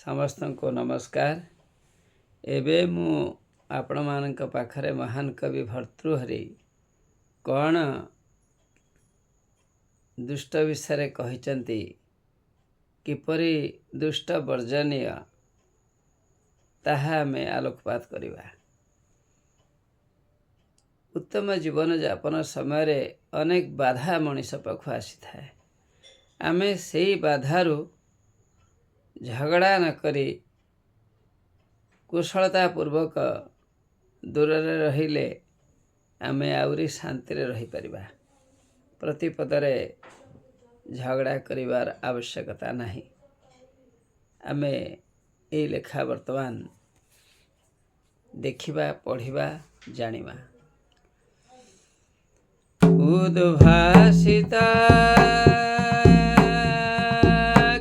ସମସ୍ତଙ୍କୁ ନମସ୍କାର। ଏବେ ମୁଁ ଆପଣମାନଙ୍କ ପାଖରେ ମହାନ କବି ଭର୍ତ୍ତୃହରି କ'ଣ ଦୁଷ୍ଟ ବିଷୟରେ କହିଛନ୍ତି, କିପରି ଦୁଷ୍ଟ ବର୍ଜନୀୟ, ତାହା ଆମେ ଆଲୋକପାତ କରିବା। ଉତ୍ତମ ଜୀବନଯାପନ ସମୟରେ ଅନେକ ବାଧା ମଣିଷ ପାଖକୁ ଆସିଥାଏ। ଆମେ ସେଇ ବାଧାରୁ ଝଗଡ଼ା ନ କରି କୁଶଳତା ପୂର୍ବକ ଦୂରରେ ରହିଲେ ଆମେ ଆହୁରି ଶାନ୍ତିରେ ରହିପାରିବା। ପ୍ରତିପଦରେ ଝଗଡ଼ା କରିବାର ଆବଶ୍ୟକତା ନାହିଁ। ଆମେ ଏଇ ଲେଖା ବର୍ତ୍ତମାନ ଦେଖିବା, ପଢ଼ିବା, ଜାଣିବା। ଉଦ୍ଭାସିତା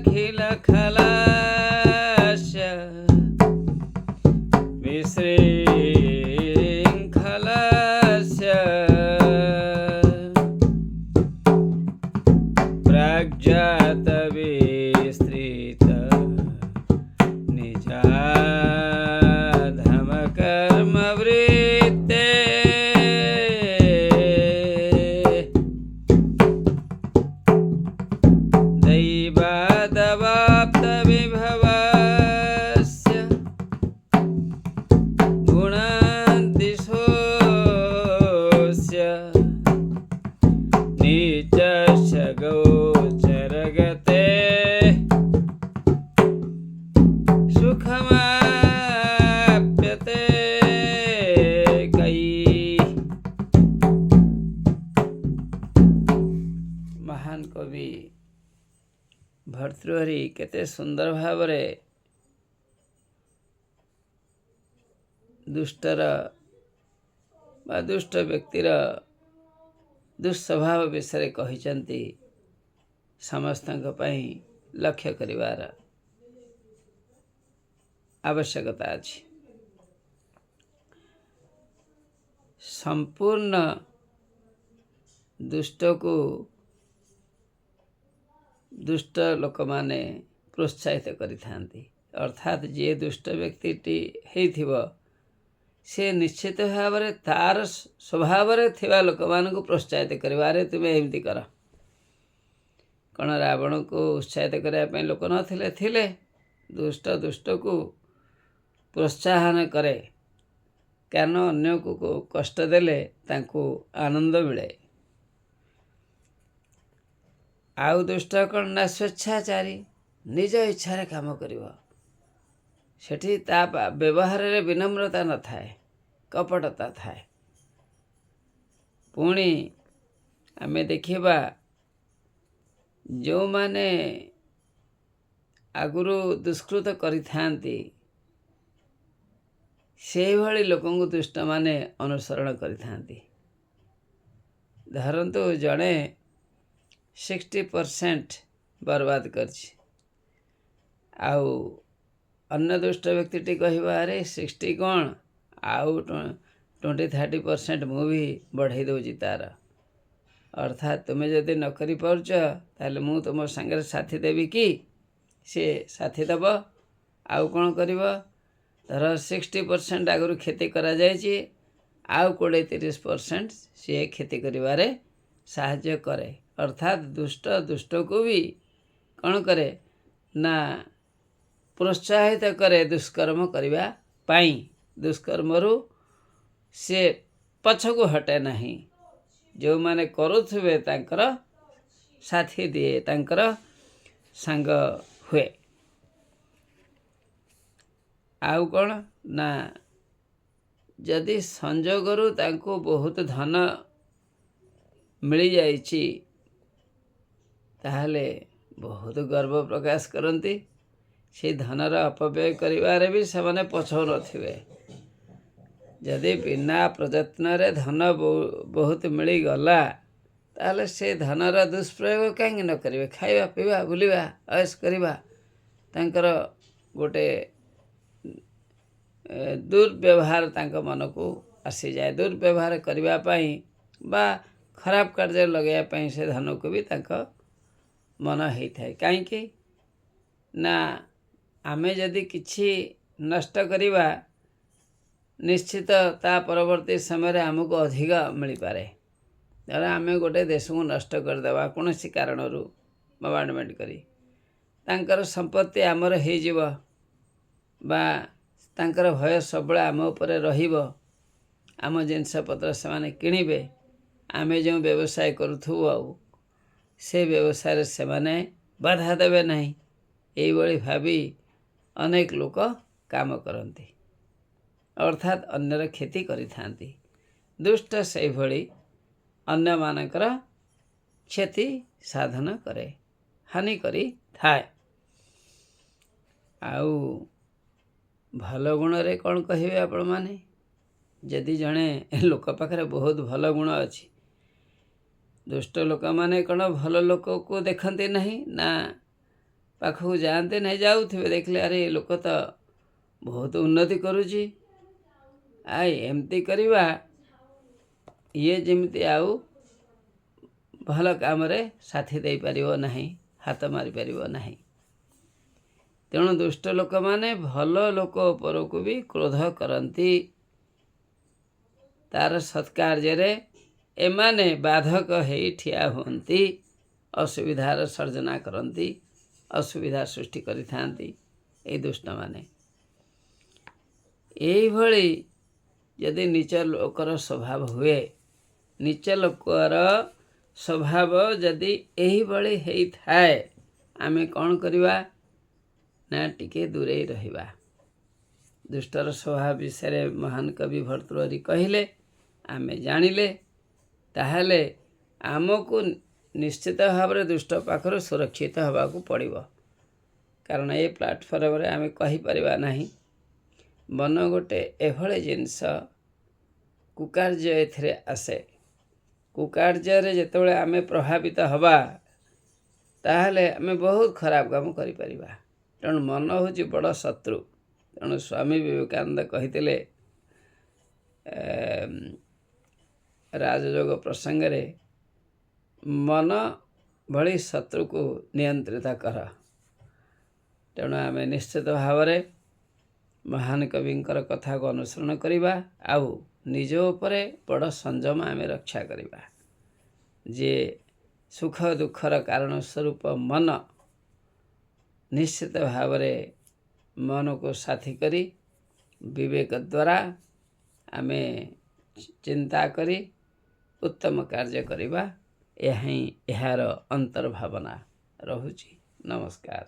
ଖିଲ ଖଲାସ୍ୟ ବିଶୃଙ୍ଖଲସ୍ୟ ପ୍ରାଗ୍ଜାତ ବିସ୍ତୃତ ନିଜାଧମ କର୍ମ ବୃତ୍ତେ ଦୈବାଦବାପ୍ତ ବିଭବସ୍ୟ ଗୁଣାଦିଶୋऽस्य नीचस्य गोचरगते सुखमाप्यते कैः। ମହାନ କବି ଭର୍ତ୍ତୃହରି କେତେ ସୁନ୍ଦର ଭାବରେ ଦୁଷ୍ଟର ବା ଦୁଷ୍ଟ ବ୍ୟକ୍ତିର ଦୁଃସ୍ୱଭାବ ବିଷୟରେ କହିଛନ୍ତି, ସମସ୍ତଙ୍କ ପାଇଁ ଲକ୍ଷ୍ୟ କରିବାର ଆବଶ୍ୟକତା ଅଛି। ସମ୍ପୂର୍ଣ୍ଣ ଦୁଷ୍ଟକୁ ଦୁଷ୍ଟ ଲୋକମାନେ ପ୍ରୋତ୍ସାହିତ କରିଥାନ୍ତି। ଅର୍ଥାତ୍ ଯିଏ ଦୁଷ୍ଟ ବ୍ୟକ୍ତିଟି ହେଇଥିବ, ସେ ନିଶ୍ଚିତ ଭାବରେ ତାର ସ୍ୱଭାବରେ ଥିବା ଲୋକମାନଙ୍କୁ ପ୍ରୋତ୍ସାହିତ କରିବ, ଆରେ ତୁମେ ଏମିତି କର। କ'ଣ ରାବଣକୁ ଉତ୍ସାହିତ କରିବା ପାଇଁ ଲୋକ ନଥିଲେ? ଥିଲେ। ଦୁଷ୍ଟ ଦୁଷ୍ଟକୁ ପ୍ରୋତ୍ସାହନ କରେ, କାରଣ ଅନ୍ୟକୁ କଷ୍ଟ ଦେଲେ ତାଙ୍କୁ ଆନନ୍ଦ ମିଳେ। ଆଉ ଦୁଷ୍ଟ କ'ଣ ନା ସ୍ୱେଚ୍ଛାଚାରୀ, ନିଜ ଇଚ୍ଛାରେ କାମ କରିବ। ସେଠି ତା ବ୍ୟବହାରରେ ବିନମ୍ରତା ନଥାଏ, କପଟତା ଥାଏ। ପୁଣି ଆମେ ଦେଖିବା, ଯେଉଁମାନେ ଆଗରୁ ଦୁଷ୍କୃତ କରିଥାନ୍ତି, ସେଇଭଳି ଲୋକଙ୍କୁ ଦୁଷ୍ଟମାନେ ଅନୁସରଣ କରିଥାନ୍ତି। ଧରନ୍ତୁ ଜଣେ 60% ବର୍ବାଦ କରିଛି, ଆଉ ଅନ୍ୟ ଦୁଷ୍ଟ ବ୍ୟକ୍ତିଟି କହିବ, ଆରେ 60 କ'ଣ, ଆଉ 20-30% ମୁଁ ବି ବଢ଼େଇ ଦେଉଛି ତାର। ଅର୍ଥାତ୍ ତୁମେ ଯଦି ନ କରିପାରୁଛ, ତାହେଲେ ମୁଁ ତୁମ ସାଙ୍ଗରେ ସାଥି ଦେବି କି? ସେ ସାଥି ଦେବ। ଆଉ କ'ଣ କରିବ? ଧର 60% ଆଗରୁ କ୍ଷତି କରାଯାଇଛି, ଆଉ 20-30% ସିଏ କ୍ଷତି କରିବାରେ ସାହାଯ୍ୟ କରେ। ଅର୍ଥାତ୍ ଦୁଷ୍ଟ ଦୁଷ୍ଟକୁ ବି କ'ଣ କରେ ନା ପ୍ରୋତ୍ସାହିତ କରେ ଦୁଷ୍କର୍ମ କରିବା ପାଇଁ। ଦୁଷ୍କର୍ମରୁ ସେ ପଛକୁ ହଟେ ନାହିଁ। ଯେଉଁମାନେ କରୁଥିବେ ତାଙ୍କର ସାଥି ଦିଏ, ତାଙ୍କର ସାଙ୍ଗ ହୁଏ। ଆଉ କ'ଣ ନା ଯଦି ସଂଯୋଗରୁ ତାଙ୍କୁ ବହୁତ ଧନ ମିଳିଯାଇଛି, ତାହେଲେ ବହୁତ ଗର୍ବ ପ୍ରକାଶ କରନ୍ତି। ସେଇ ଧନର ଅପବ୍ୟୟ କରିବାରେ ବି ସେମାନେ ପଛଉନଥିବେ। ଯଦି ବିନା ପ୍ରଯତ୍ନରେ ଧନ ବହୁତ ମିଳିଗଲା, ତାହେଲେ ସେ ଧନର ଦୁଷ୍ପ୍ରୟୋଗ କାହିଁକି ନ କରିବେ? ଖାଇବା, ପିଇବା, ବୁଲିବା, ଅଏସ କରିବା, ତାଙ୍କର ଗୋଟେ ଦୁର୍ବ୍ୟବହାର ତାଙ୍କ ମନକୁ ଆସିଯାଏ। ଦୁର୍ବ୍ୟବହାର କରିବା ପାଇଁ ବା ଖରାପ କାର୍ଯ୍ୟରେ ଲଗାଇବା ପାଇଁ ସେ ଧନକୁ ବି ତାଙ୍କ ମନ ହେଇଥାଏ। କାହିଁକି ନା ଆମେ ଯଦି କିଛି ନଷ୍ଟ କରିବା, ନିଶ୍ଚିତ ତା ପରବର୍ତ୍ତୀ ସମୟରେ ଆମକୁ ଅଧିକ ମିଳିପାରେ। ଧର ଆମେ ଗୋଟେ ଦେଶକୁ ନଷ୍ଟ କରିଦେବା କୌଣସି କାରଣରୁ ବମ୍ବାର୍ଡ଼ମେଣ୍ଟ କରି, ତାଙ୍କର ସମ୍ପତ୍ତି ଆମର ହେଇଯିବ ବା ତାଙ୍କର ଭୟ ସବୁବେଳେ ଆମ ଉପରେ ରହିବ। ଆମ ଜିନିଷପତ୍ର ସେମାନେ କିଣିବେ। ଆମେ ଯେଉଁ ବ୍ୟବସାୟ କରୁଥିବୁ ଆଉ ସେ ବ୍ୟବସାୟରେ ସେମାନେ ବାଧା ଦେବେ ନାହିଁ। ଏଇଭଳି ଭାବି ଅନେକ ଲୋକ କାମ କରନ୍ତି, ଅର୍ଥାତ୍ ଅନ୍ୟର କ୍ଷତି କରିଥାନ୍ତି। ଦୁଷ୍ଟ ସେଇଭଳି ଅନ୍ୟମାନଙ୍କର କ୍ଷତି ସାଧନ କରେ, ହାନି କରିଥାଏ। ଆଉ ଭଲ ଗୁଣରେ କ'ଣ କହିବେ ଆପଣମାନେ? ଯଦି ଜଣେ ଲୋକ ପାଖରେ ବହୁତ ଭଲ ଗୁଣ ଅଛି, ଦୁଷ୍ଟ ଲୋକମାନେ କ'ଣ ଭଲ ଲୋକକୁ ଦେଖନ୍ତି ନାହିଁ ନା ପାଖକୁ ଯାଆନ୍ତି ନାହିଁ? ଯାଉଥିବେ, ଦେଖିଲେ ଆରେ ଏ ଲୋକ ତ ବହୁତ ଉନ୍ନତି କରୁଛି, ଏମିତି କରିବା ଇଏ ଯେମିତି ଆଉ ଭଲ କାମରେ ସାଥି ଦେଇପାରିବ ନାହିଁ, ହାତ ମାରିପାରିବ ନାହିଁ। ତେଣୁ ଦୁଷ୍ଟ ଲୋକମାନେ ଭଲ ଲୋକ ଉପରକୁ ବି କ୍ରୋଧ କରନ୍ତି। ତାର ସତ୍କାର୍ଯ୍ୟରେ ଏମାନେ ବାଧକ ହେଇ ଠିଆ ହୁଅନ୍ତି, ଅସୁବିଧାର ସର୍ଜନା କରନ୍ତି, ଅସୁବିଧା ସୃଷ୍ଟି କରିଥାନ୍ତି ଏଇ ଦୁଷ୍ଟମାନେ। ଏଇଭଳି ଯଦି ନୀଚ ଲୋକର ସ୍ୱଭାବ ହୁଏ, ନୀଚ ଲୋକର ସ୍ୱଭାବ ଯଦି ଏହିଭଳି ହେଇଥାଏ, ଆମେ କ'ଣ କରିବା ନା ଟିକେ ଦୂରେଇ ରହିବା। ଦୁଷ୍ଟର ସ୍ୱଭାବ ବିଷୟରେ ମହାନ କବି ଭର୍ତ୍ତୃହରି କହିଲେ, ଆମେ ଜାଣିଲେ, ତାହେଲେ ଆମକୁ ନିଶ୍ଚିତ ଭାବରେ ଦୁଷ୍ଟ ପାଖରୁ ସୁରକ୍ଷିତ ହେବାକୁ ପଡ଼ିବ। କାରଣ ଏ ପ୍ଲାଟଫର୍ମରେ ଆମେ କହିପାରିବା ନାହିଁ। ମନ ଗୋଟେ ଏଭଳି ଜିନିଷ, କୁକାର୍ଯ୍ୟ ଏଥିରେ ଆସେ। କୁକାର୍ଯ୍ୟରେ ଯେତେବେଳେ ଆମେ ପ୍ରଭାବିତ ହେବା, ତାହେଲେ ଆମେ ବହୁତ ଖରାପ କାମ କରିପାରିବା। ତେଣୁ ମନ ହେଉଛି ବଡ଼ ଶତ୍ରୁ। ତେଣୁ ସ୍ୱାମୀ ବିବେକାନନ୍ଦ କହିଥିଲେ ରାଜଯୋଗ ପ୍ରସଙ୍ଗରେ, ମନ ଭଳି ଶତ୍ରୁକୁ ନିୟନ୍ତ୍ରିତ କର। ତେଣୁ ଆମେ ନିଶ୍ଚିତ ଭାବରେ ମହାନ କବିଙ୍କର କଥାକୁ ଅନୁସରଣ କରିବା ଆଉ ନିଜ ଉପରେ ବଡ଼ ସଂଯମ ଆମେ ରକ୍ଷା କରିବା। ଯେ ସୁଖ ଦୁଃଖର କାରଣ ସ୍ୱରୂପ ମନ, ନିଶ୍ଚିତ ଭାବରେ ମନକୁ ସାଥି କରି ବିବେକ ଦ୍ୱାରା ଆମେ ଚିନ୍ତା କରି ଉତ୍ତମ କାର୍ଯ୍ୟ କରିବା, ଏହା ହିଁ ଏହାର ଅନ୍ତର୍ଭାବନା ରହୁଛି। ନମସ୍କାର।